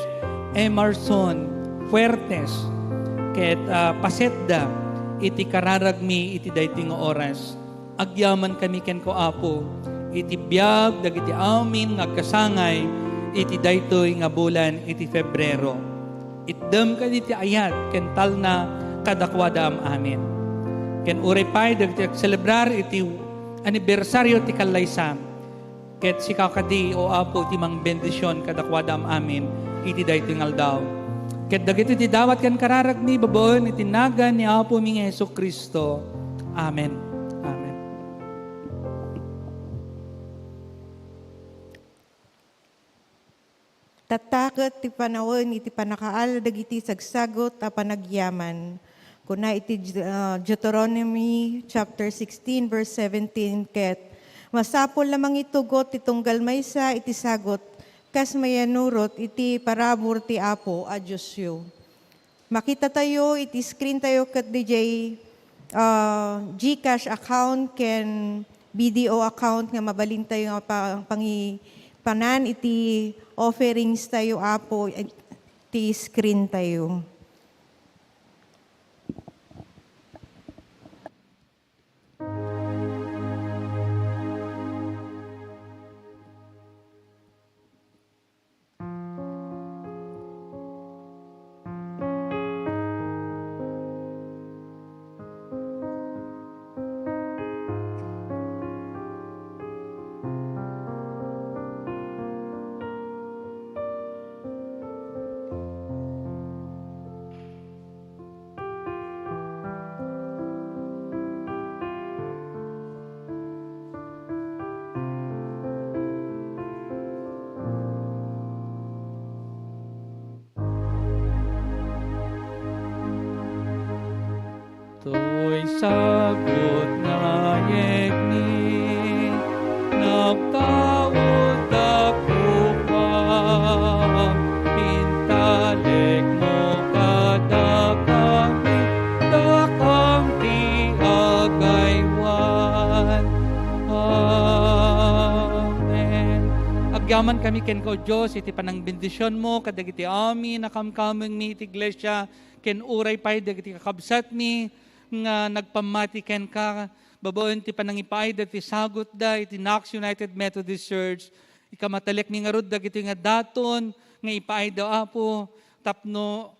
Emerson Fuertes, ket, ah, pasetda iti kararagmi iti daytoy nga oras. Agyamankami kenka, Apo, iti biag dagiti amin nga agkasangay iti daytoy nga bulan iti Febrero. Itdem kadi ti ayat ken talna kadakuada am-amin. Ken uray pay dagiti agselebrar iti anibersario ti kallaysa, ket sika kadi, O Apo, ti mangbendision kadakuada am-amin iti daytoy nga aldaw. Ket dagitoy ti dawat ken kararagmi babaen iti nagan ni Apomi nga Jesu-Cristo. Amen. Amen. Tatta ket ti panawen iti pannakaal dagiti sagsagut a panagyaman. Kuna iti, ah, Deuteronomy chapter sixteen, verse seventeen, ket, "Masapul a mangitugot ti tunggal maysa iti sagut, kas mayannurot iti parabur ti Apo a Diosyo." Makitatayo iti screen tayo ket D J, ah, GCash account ken B D O account nga mabalintayo nga pa-, pangipanan iti offerings tayo, Apo, iti screen tayo. Toy sagut nga yegmi, nagtaud da kua, intalekmo kadakami, dakam ti agaywan. Amen. Agyamankami kenka, O Dios, iti panangbendisionmo kadagiti amin a kamkamengmi iti iglesia, ken uray pay dagiti kakabsatmi nga nagpammati kenka babaen ti panangipaayda ti sagutda iti Knox United Methodist Church. Ikamatalekmi ngarud dagitoy nga daton nga ipaayda, Apo, tapno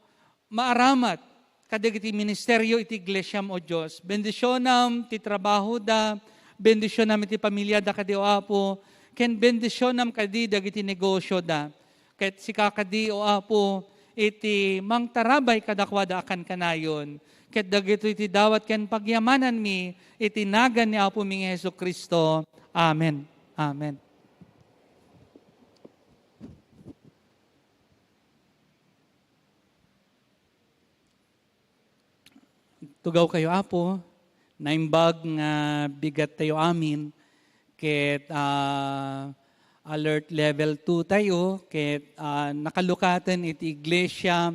maaramat kadagiti ministerio iti iglesiam, O Dios. Bendisionam ti trabahoda, bendisionam iti pamiliada kadi, O Apo, ken bendisionam kadi dagiti negosioda. Ket sika kadi, O Apo, iti mangtarabay kadakuada a kankanayon. Ket dagitoy ti dawat ken pagyamananmi iti nagan ni Apomi nga Jesu-Cristo. Amen. Amen. Tugawkayo, Apo. Naimbag nga bigattayo amin, ket, ah, alert level two tayo, ket, ah, nakalukaten iti iglesia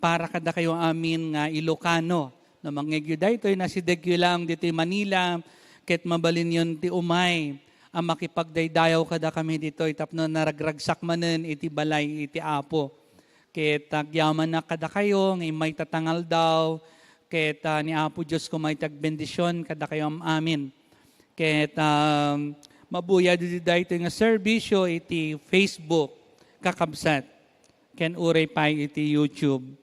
para kadakayo amin nga Ilocano. No mangngegyo daytoy, nasidegyo lang ditoy Manila, ket mabalinyon ti umay a makipagdaydayaw kadakami ditoy tapno naragragsak manen iti balay iti Apo. Ket agyamanak kadakayo nga immay tatang aldaw, ket, ah, ni Apo Dios koma iti agbendision kadakayo am-amin. Ket, um, mabuyayyo daytoy nga serbisio iti Facebook, kakabsat, ken uray pay iti YouTube.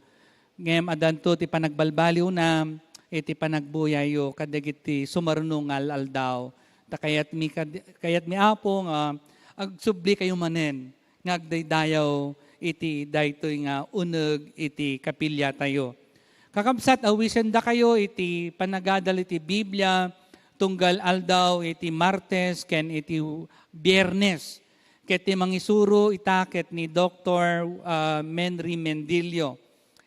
Ngem addanto ti panagbalbaliwna iti panagbuyayyo kadagiti sumaruno nga al-aldaw. Ta kayatmi kad-, kayatmi, Apo, nga agsublikayo manen nga agdaydayaw iti daytoy nga uneg iti kapiliatayo. Kakabsat, awisendakayo iti panagadal iti Biblia tunggal aldaw iti Martes ken iti Biernes. Ket ti mangisuro ita ket ni Doktor, ah, Menry Mendilio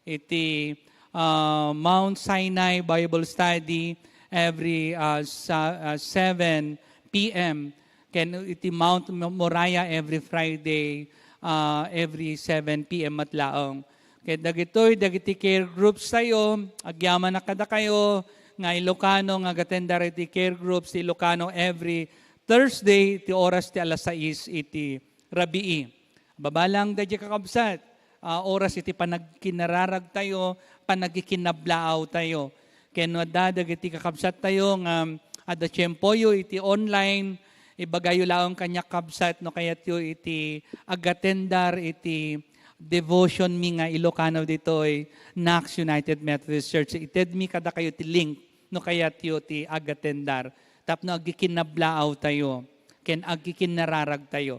iti, ah, Mount Sinai Bible Study every, ah, sa-, ah, seven p m, ken iti Mount Mo-, Moriah every Friday, ah, every seven p m met laeng. Ket dagitoy dagiti care groups tayo, agyamanak kadakayo nga Ilocano nga agatendar iti care groups ti Ilocano every Thursday iti oras ti alas sais iti rabii. Babalang daydi kakabsat, ah, oras iti panagkinararag tayo, panagkikinnablaaw tayo. Ken no adda dagiti kakabsat tayo nga adda tiempoyo iti online, ibagayo laeng kaniak, kabsat, no kayatyo iti agatendar iti devotion mi nga Ilocano ditoy, Knox United Methodist Church. Itedmi kadakayo ti link no kayatyo ti agatendar tapno agkikinnablaaw tayo ken agkikinnararag tayo.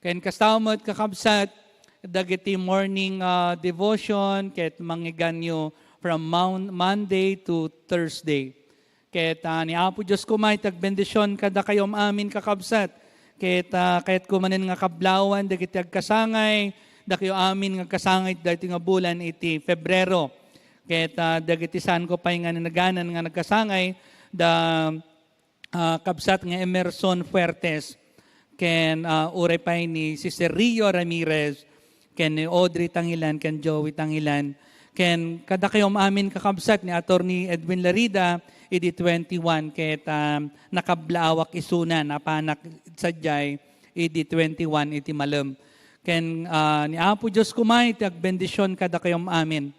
Ken kasta met, kakabsat, dagiti morning, ah, devotion ket mangngegganyo from Mon-, Monday to Thursday. Ket, ah, ni Apo Dios koma iti agbendision kadakayo amin, kakabsat. Ket, ah, kayatko manen nga kablawan dagiti agkasangay, dakayo amin nga agkasangay daytoy nga bulan iti Febrero. Ket, ah, dagiti saanko pay nga nanaganan nga nagkasangay, da, ah, kabsat nga Emerson Fuertes, ken, ah, uray pay ni Sister Rio Ramirez, ken ni Audrey Tangilan, ken Joey Tangilan, ken kadakayo amin, kakabsat, ni Attorney Edwin Larida, idi twenty-one, ket, ah, nakablaawak isuna, napanak sadiay idi twenty-one iti malem. Ken, ah, ni Apo Dios koma iti agbendision kadakayo amin.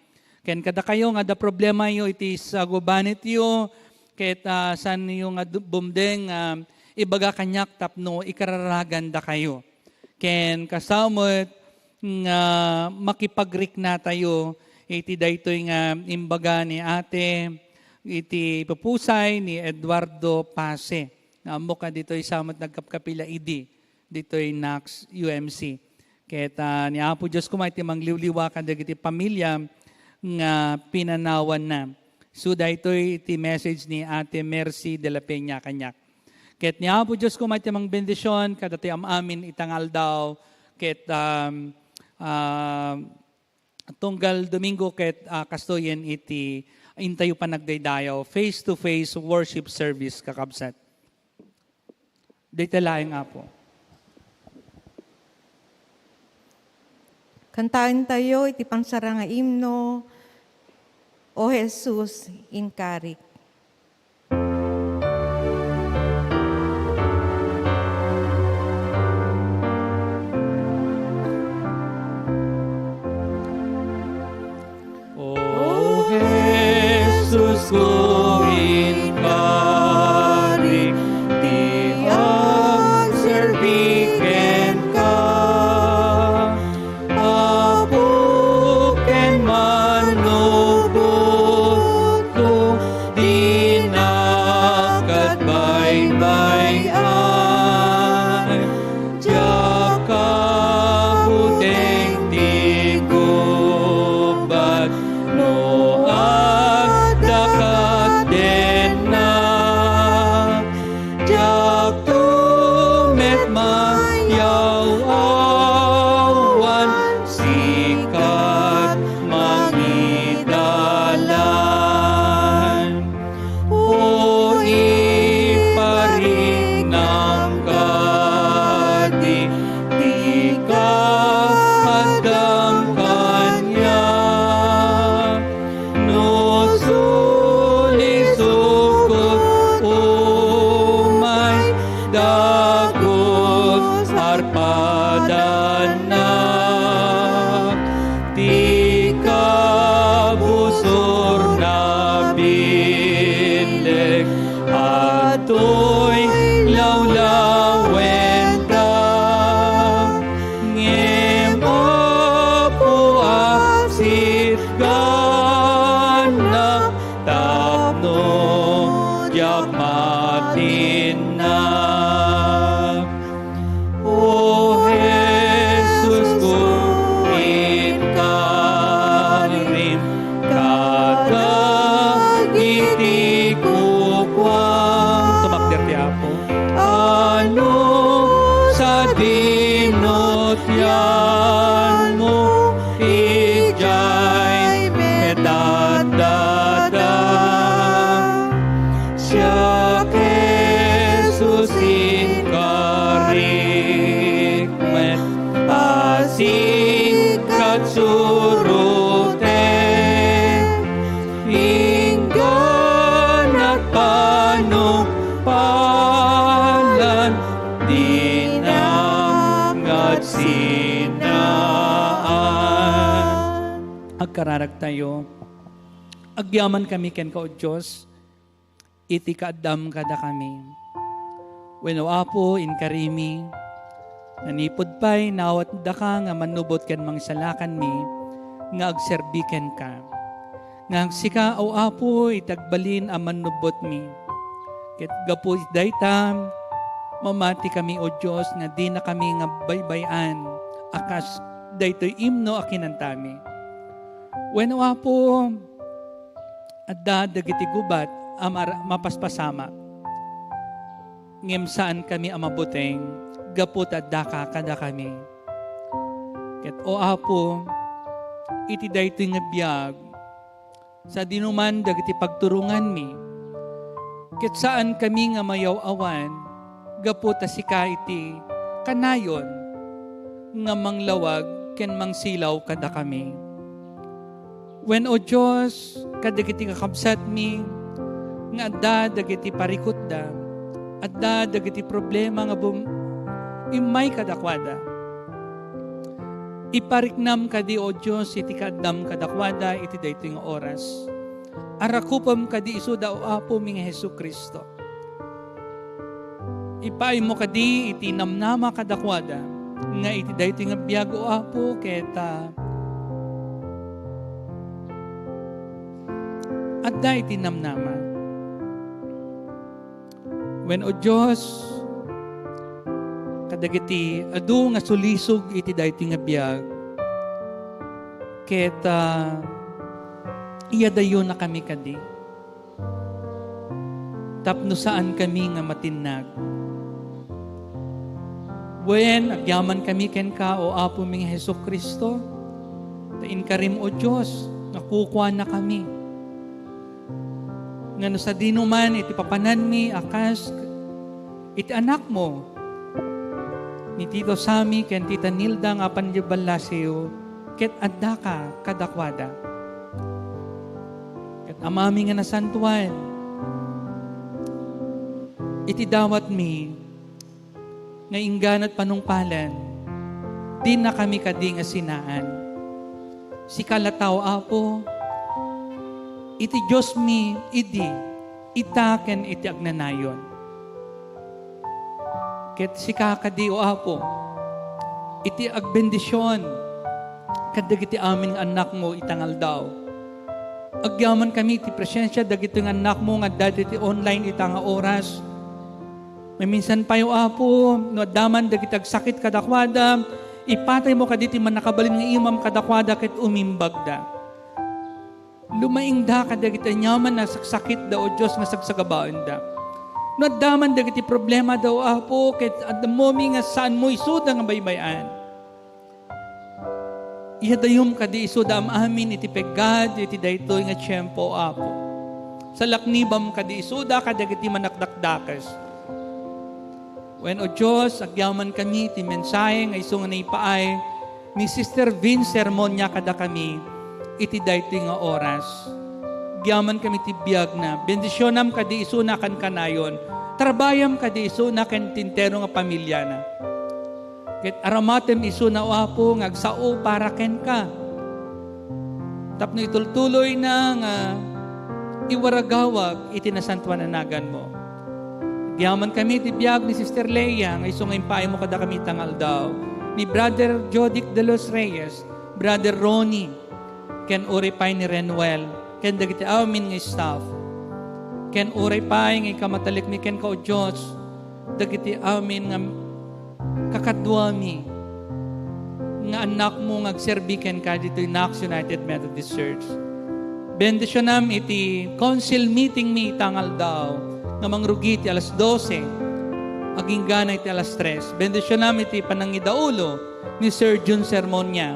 Ken kadakayo nga adda problemayo iti sagubanityo, ket, ah, saanyo nga du-, bumdeng, ah, ibaga kaniak tapno ikararagandakayo. Ken kasta met nga makipagriknatayo iti daytoy nga imbaga ni Ate iti pupusay ni Eduardo Pase. Nga ammok nga ditoy sa met nagkapkapila idi ditoy Knox U M C. Ket, ah, ni Apo Dios koma iti mangliwliwa kadagiti pamilia nga pinanawanna. So, daytoy iti message ni Ate Mercy de la Peña kaniak. Ket ni Apo Dios koma iti mangbendision kadatoy am-amin ita nga aldaw, ket, um, ah, tunggal Domingo ket, ah, kastoyen iti intayo panagdaydayaw, face-to-face worship service, kakabsat. Dayta laeng, Apo. Kantaentayo iti pansarang nga imno, O Jesus, inkarik. O Jesus ko, inkari ti agserbi kenka. Apo ken manukotko, dinakkat baybay-an. Diak kabuteng ti kubbat no adda katdennak. Diakto met mayaw-awan, sika mangidalan. O ipariknam kadi ti kaaddam kaniak. No sulisukot umay, dagus arpadannak. Ti kabusorna bileg, adtoy lawlawenta. Ngem, Apo, agsitgannak tapno diak matinnak. O Jesus ko, inkarim kadagiti kukuam. Tumakder ti Apo. Ano sadino Panungpalan, dinamngat sinaan. Agkararag tayo. Agyaman kami kenka, O Dios, iti kaaddam kadakami. Wenno, Apo, inkarimi, nanipud pay naawat daka nga mannubot ken mangisalakanmi nga agserbi kenka. Nga sika, O Apo, iti agbalin a mannubbotmi. Ket gapu iti dayta, mamatikami, O Dios, nga dinakami nga baybay-an a kas daytoy imno a kinantami. Wenno, Apo, adda dagiti gubat a mar-, mapaspasamak. Ngem saankami a mabuteng gapu ta addaka kadakami. Ket, O Apo, iti daytoy nga biag, sadinoman dagiti pagturonganmi, ket saankami nga mayaw-awan gapu ta sika iti kanayon nga manglawag ken mangsilaw kadakami. Wen, O Dios, kadagiti kakabsatmi nga adda dagiti parikutda, adda dagiti problema nga bum-, immay kadakuada. Ipariknam kadi, O Dios, iti kaaddam kadakuada iti daytoy nga oras. Arakupem kadi isuda, O Apomi nga Jesu-Cristo. Ipaaymo kadi iti namnama kadakuada nga iti daytoy nga biag, O Apo, ket, ah, adda iti namnama. Wen, O Dios, kadagiti adu nga sulisog iti daytoy nga biag, ket, ah, iyadayonakami kadi. Tapno saankami nga matinnag. Wen, agyamankami kenka, O Apomi nga Jesu-Cristo, ta inkarim, O Dios, nga kukuanakami. Nga no sadinoman iti papananmi a kas iti anakmo, ni Tito Sammy ken Tita Nilda nga apan idiay Ballasio, ket addaka kadakuada. Ket Amami nga Nasantoan, iti dawatmi nga ingganat panungpalan, dinakami kadi nga sinaan. Sika latta, O Apo, iti Diosmi idi, ita ken iti agnanayon. Ket sika kadi, O Apo, iti agbendision kadagiti amin nga annakmo ita nga aldaw. Agyamankami iti presensia dagiti nga annakmo nga adda iti online ita nga oras. Maminsan pay, O Apo, no adda man dagiti agsakit kadakuada, ipataymo kadi ti mannakabalin nga imam kadakuada ket umimbagda. Lumaingda kadagiti aniaman a saksakitda, O Dios, nga sagsagabaenda. No adda man dagiti problemada, O Apo, ket adda amin nga saanmo isuda nga baybay-an. Iyadayom kadi isuda am-amin iti peggad iti daytoy nga tiempo, O Apo. Salaknibam kadi isuda kadagiti manakdakdakes. Wen, O Dios, agyamankami iti mensahe nga isu nga naipaay ni Sister Vin Sermonia kadakami iti daytoy nga oras. Agyamankami iti biagna. Bendisionam kadi isuna a kankanayon. Tarbayam kadi isuna ken ti entero nga pamiliana. Ket aramatem isuna, O Apo, nga agsao para kenka. Tapno itultuloyna nga iwaragawag iti nasantoan a naganmo. Agyamankami iti biag ni Sister Leia nga isu nga impaaymo kadakami ita nga aldaw, ni Brother Jodic de los Reyes, Brother Ronnie, ken uray pay ni Renuel, ken dagiti amin nga staff. Ken uray pay nga ikamatalekmi kenka, O Dios, dagiti amin nga kakaduami nga annakmo nga agserbi kenka ditoy Knox United Methodist Church. Bendisionam iti council meeting mi ita nga aldaw nga mangrugi iti alas dose, agingga na iti alas tres. Bendisionam iti panangidaulo ni Sir Jun Sermonia,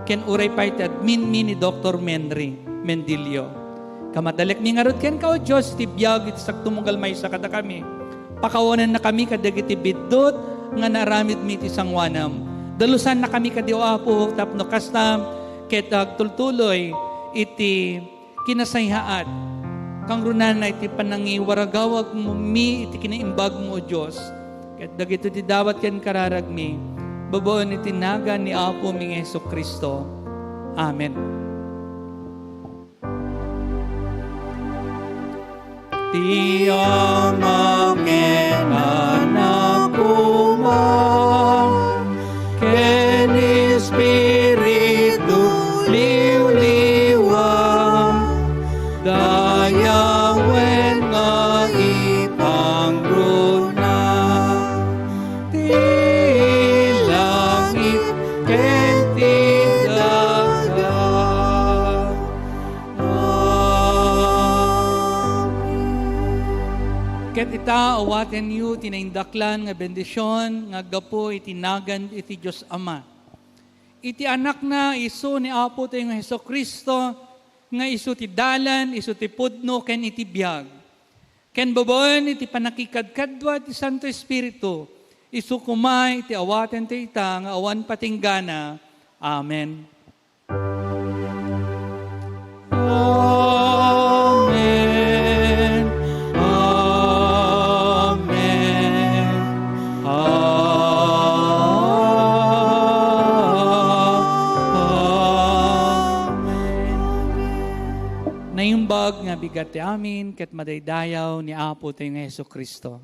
ken uray pay ti admin mi ni Doktor Menry Mendilio. Kamatalekmi ngarud kenka, O Dios, iti biag iti sagtunggal maysa kadakami. Pakawanennakami kadagiti biddut nga naaramidmi iti sangoanam. Dalusannakami kadi, O Apo, tapno kasta ket agtultuloy iti kinasaysayaat Kangrunana iti panangiwaragawagmi iti kinaimbagmo, O Dios, ket dagitoy ti dawat ken kararagmi, babaen iti nagan ni Apomi nga Jesu-Cristo. Amen. Ti Ama ken Anak koma, ken Espiritu liwliwa, dayawen nga ipangruna ti langit ken ti daga. Amen. Ket ita, awatenyo ti naindaklan nga bendision nga aggapu iti nagan iti Dios Ama, iti Anakna, isu ni Apotayo nga Jesu-Cristo, nga isu ti dalan, isu ti pudno, ken iti biag. Ken babaen iti pannakikadkadua ti Santo Espiritu, isu koma iti awatentayo ita nga awan patinggana. Amen. Amen. Amen. Amen. Naimbag nga bigat ti amin ket madaydayaw ni Apotayo nga Jesu-Cristo.